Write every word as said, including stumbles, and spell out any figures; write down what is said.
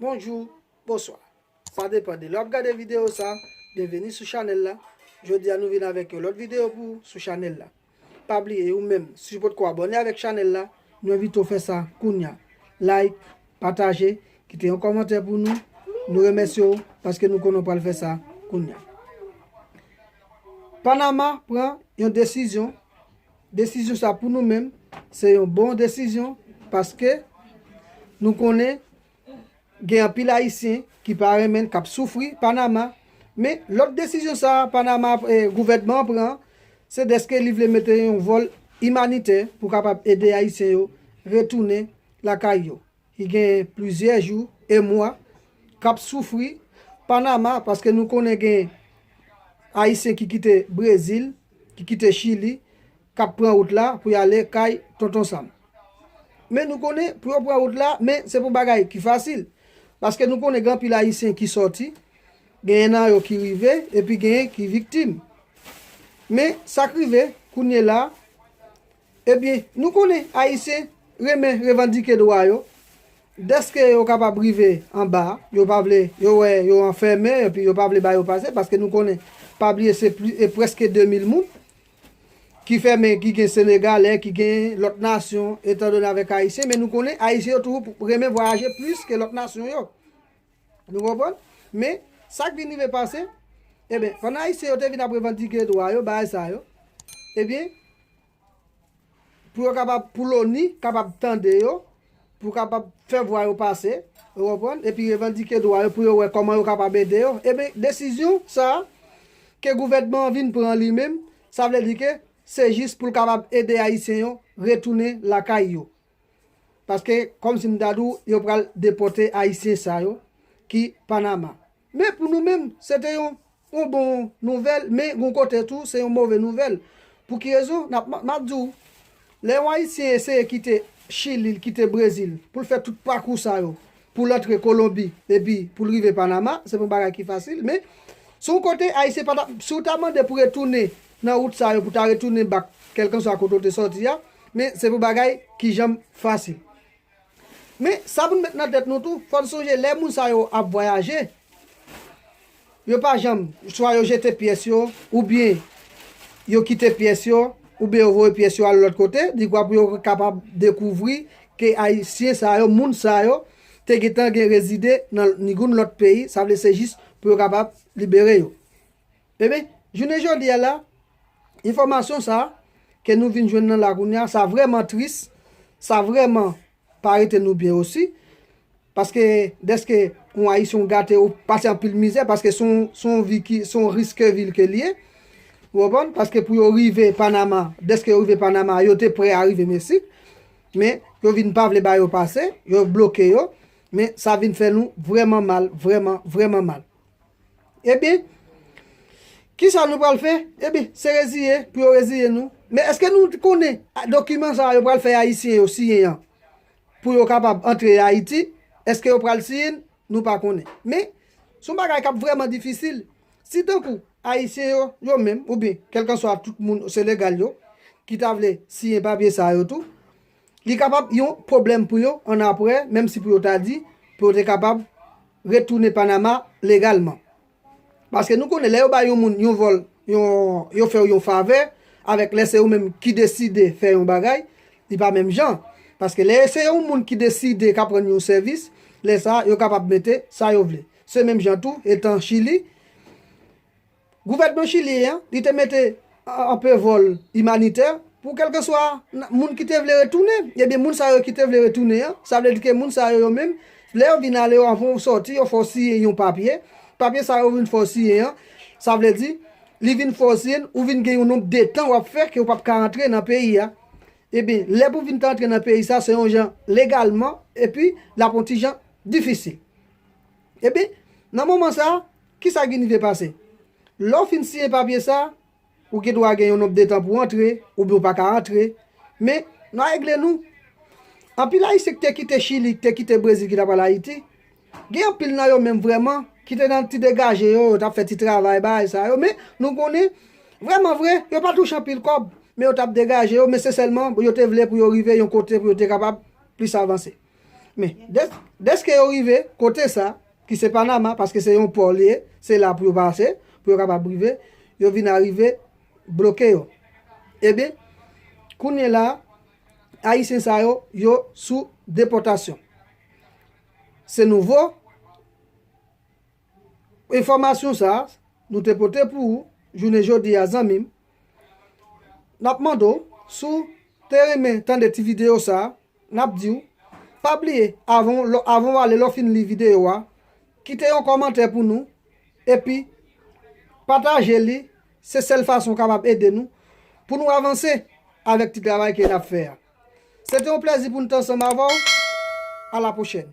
Bonjou, bonswa. Sa depann de lè w ap gade videyo sa, byenveni sou chanèl la. Jodi a nou vin avèk yon lòt videyo pou ou sou chanèl la. Pa bliye ou menm, si w potko abòne avèk chanèl la, nou envite w fè sa kounya. Like, pataje, kite yon kòmantè pou nou. Nou remèsye w paske nou konnen w pral fè sa kounya. Panama pran yon desizyon. Desizyon sa pou nou menm, se yon bon desizyon paske nou konnen gen anpil Ayisyen ki pa renmen l, k ap soufri Panama. Men lòt desizyon sa Panama, eh, gouvènman an pran, se dèske li vle mete yon vòl imanitè pou kapab ede Ayisyen yo retounen lakay yo, ki gen plizyè jou e mwa k ap soufri Panama, paske nou konnen gen Ayisyen ki kite Brezil, ki kite Chili, k ap pran wout la pou y ale kay Tonton Sam. Men nou konnen, pou yo pran wout la, men se pou bagay ki fasil. Paske nou konnen gen anpil Ayisyen ki sòti, genyen nan yo ki rive, epi genyen ki viktim. Men sa k rive, kounye la, ebyen, nou konnen Ayisyen renmen revandike dwa yo. Dèske yo kapab rive anba, yo pa vle, yo wè yo anfèmen, epi yo pa vle ba yo pase, paske nou konnen, pa bliye, se pli, e prèske de mil moun ki fèmen, ki gen Senegalè, ki gen lòt nasyon, etandone avèk Ayisyen, men nou konnen Ayisyen yo toujou renmen vwayaje plis ke lòt nasyon yo. Nou konprann? Men, sa k vin rive pase, ebyen, pandan Ayisyen yo te vin ap revandike dwa yo, bagay sa yo, ebyen, pou yo kapab, pou loni kapab tande yo, pou kapab fè vwa yo pase, ou konprann, epi revandike dwa yo, pou yo wè kòman yo kapab ede yo. Ebyen, desizyon sa a ke gouvènman an vin pran li menm, sa vle di ke se jis pou l kapab ede Ayisyen yo retounen lakay yo. Paske, kòmsi m ta di w, yo pral depòte Ayisyen sa yo ki Panama. Men pou nou menm, se te yon, yon bon nouvèl, men gon kote tou, se yon move nouvèl. Pou ki rezon? N ap, m ap di w, lè yon Ayisyen eseye kite Chili, l kite Brezil, pou l fè tout pakou sa yo, pou l antre Kolonbi, epi pou l rive Panama, se pa yon bagay ki fasil, men sou yon kote, Ayisyen pa t ap, si w ta mande pou retounen nan wout sa yo, pou ta retounen back, kèlkanswa kote w te sòti a, men se pa yon bagay ki janm fasil. Men, sa pou n met nan tèt nou tou, fò n sonje lè moun sa yo ap vwayaje, yo pa janm, swa yo jete pyès yo, oubyen yo kite pyès yo, oubyen yo voye pyès yo al lòt kote, dikwa pou yo kapab dekouvri ke Ayisyen sa yo, moun sa yo, te gentan gen rezide nan nigoun lòt peyi, sa vle se jis pou yo kapab libere yo. Ebyen, jounen jodi a la, enfòmasyon sa ke nou vin jwenn nan la kounye a, sa vrèman tris, sa vrèman pa rete nou byen osi, paske dèske yon Ayisyen ou gate ou pase anpil mizè, paske se yon, se yon vi ki, se yon risk vi ke l ye, ou konprann? Paske pou yo rive Panama, dèske yo rive Panama, yo te prè a rive Meksik, men yo vin pa vle ba yo pase, yo bloke yo, men sa vin fè nou vrèman mal, vrèman, vrèman mal. Ebyen, kisa nou pral fè? Ebyen, se reziye pou yo reziye nou. Men èske nou konnen dokiman sa a yo pral fè Ayisyen yo siyen an pou yo kapab antre Ayiti? Èske yo pral siyen l? Nou pa konnen. Men, se yon bagay k ap vrèman difisil. Si tankou Ayisyen yo, yo menm, oubyen kèlkanswa tout moun Senegal yo, ki ta vle siyen papye sa yo tou, li kapab yon pwoblèm pou yo annapre, menm si pou yo ta di, pou yo te kapab retounen Panama legalman. Paske nou konnen lè yo bay yon moun yon vòl, yon, yo fè w yon favè, avèk lè se ou menm ki deside fè yon bagay, li pa menm jan. Paske lè se yon moun ki deside k ap rann yon sèvis, lè sa a, yo kapab mete sa yo vle. Se menm jan tou, etan Chili, gouvènman chilyen an, li te mete a-, anpe vòl imanitè pou kèlkanswa n-, moun ki te vle retounen. Ebyen, moun sa yo ki te vle retounen an, sa vle di ke moun sa yo, yo menm, lè yo vin ale, yo, anvan yo sòti, yo fè w siyen yon papye. Papye sa yo vin fè w siyen an, sa vle di, li vin fè w siyen, ou vin gen yon nonb de tan w ap fè ke w p ap ka antre nan peyi a. Ebyen, lè pou w vin ka antre nan peyi sa, se yon jan legalman, epi l ap yon ti jan difisil. Ebyen, nan moman sa, kisa ki rive pase? Lè w fin siyen papye sa, ou gen dwa gen yon nonb de tan pou w antre, oubyen w pa ka antre. Men, n a regle nou. Anpil Ayisyen ki te kite Chili, ki te kite Brezil, ki t ap al Ayiti, gen anpil nan yo menm vrèman, ki te nan ti degaje yo, yo t ap fè ti travay, bagay sa yo. Men, nou konnen, vrèman vre, yo pa touche anpil kòb, men yo t ap degaje yo, men se sèlman yo te vle pou yo rive yon kote pou yo te kapab plis avanse. Men, dè-, Dèske yo rive kote sa, ki se Panama, paske se yon pò li ye, se la pou yo pase, pou yo kapab rive, yo vin arive bloke yo. Ebyen, kounye la, Ayisyen sa yo, yo sou depòtasyon. Se nouvo, enfòmasyon sa, nou te pote pou ou, jounen jodi a, zanmi m. N ap mande w, si w te renmen tande ti videyo sa, n ap di w, pa bliye, avan w, avan w ale, lè w fin li videyo a, kite yon kòmantè pou nou, epi pataje li, se sèl fason w kapab ede nou, pou nou avanse avèk ti travay ke n ap fè a. Se te yon plèzi pou n te ansanm avè w. A la pwochèn.